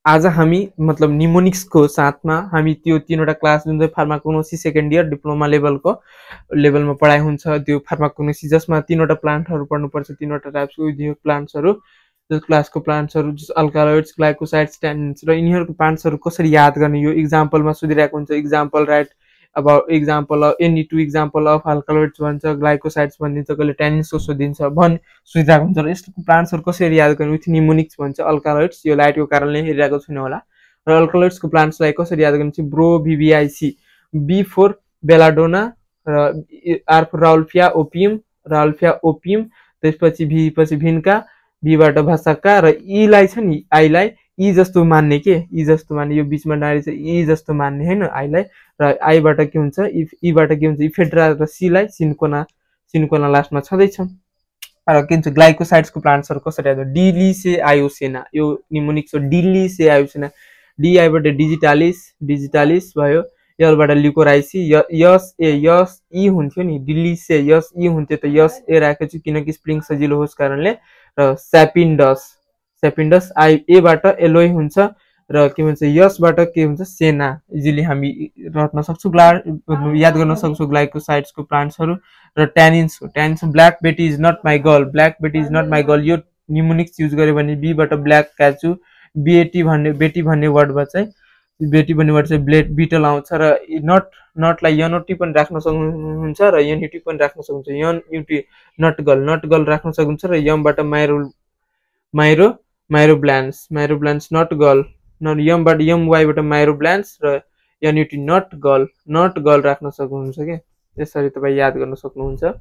आज हामी मतलब निमोनिक्सको साथमा हामी त्यो तीनवटा क्लास जुन चाहिँ फार्माकोनोसी सेकेन्ड इयर डिप्लोमा लेभलमा पढाइ हुन्छ त्यो फार्माकोनोसी जसमा तीनवटा प्लान्टहरू पढ्नुपर्छ तीनवटा टाइप्सको यो प्लान्ट्सहरू जो क्लासको प्लान्ट्सहरू अल्कालोइड्स ग्लाइकोसाइड्स ट्यानिन्स र यिनीहरूको प्लान्ट्सहरू कसरी याद गर्ने यो इक्जाम्पलमा सोधिरहेको हुन्छ इक्जाम्पल राइट अब example any two example of alkaloids भन्छ ग्लाइकोसाइड्स भनिदिन्छ कहिले ट्यानिन्सको सोधिन्छ सोधिरहेको हुन्छ र यस्तो प्लान्ट्सहरू कसरी याद गर्ने विथ निमोनिक्स भन्छ अल्कालोइड्स यो लाइटको कारणले हेरिरहेको छैन होला र अल्कालोइड्सको प्लान्ट्सलाई कसरी याद गर्ने चाहिँ ब्रो भिभिआइसी बी फोर बेलाडोना र आर फोर राउल्फिया ओपियम त्यसपछि भी पछि भिन्का बीबाट भसाका र ईलाई छ नि आईलाई ई जस्तो मान्ने के ई जस्तो मान्ने यो बिचमा डाँडी छ ई जस्तो मान्ने हैन आईलाई र आईबाट के हुन्छ ईबाट के हुन्छ इफेड्रा र सीलाई सिन्कोना लास्टमा छँदैछ र के हुन्छ ग्लाइकोसाइड्सको प्लान्ट्सहरू कसरी आउँछ डिलिसे आयोसेना यो निमोनिक्स हो डिलिसे आयोसेना डिआईबाट डिजिटालिस भयो यलबाट ल्युकोराइसी यस ई हुन्थ्यो नि डिलिसे यस ई हुन्थ्यो त यस ए राखेको छु किनकि स्प्लिङ सजिलो होस् कारणले र सेपिन्डस आई एबाट एलोइ हुन्छ र के भन्छ यसबाट के हुन्छ सेना इजिली हामी रट्न सक्छौँ याद गर्न सक्छौँ ग्लाइकोसाइड्सको प्लान्ट्सहरू र tannins black Betty is not my girl यो निमोनिक्स युज गर्यो भने बीबाट ब्ल्याक क्याचु बेटी भन्ने वर्डमा चाहिँ बिटल आउँछ र नटलाई यनोटी पनि राख्न सक्नुहुन्छ र यनयुटी पनि राख्न सक्नुहुन्छ यनयुटी नट गर्ल राख्न सक्नुहुन्छ र यमबाट माइरोब्लान्स नट गर्ल यमबाट वाइबाट माइरोब्लान्स र यनयुटी नट गर्ल राख्न सक्नुहुन्छ के यसरी तपाईँ याद गर्न सक्नुहुन्छ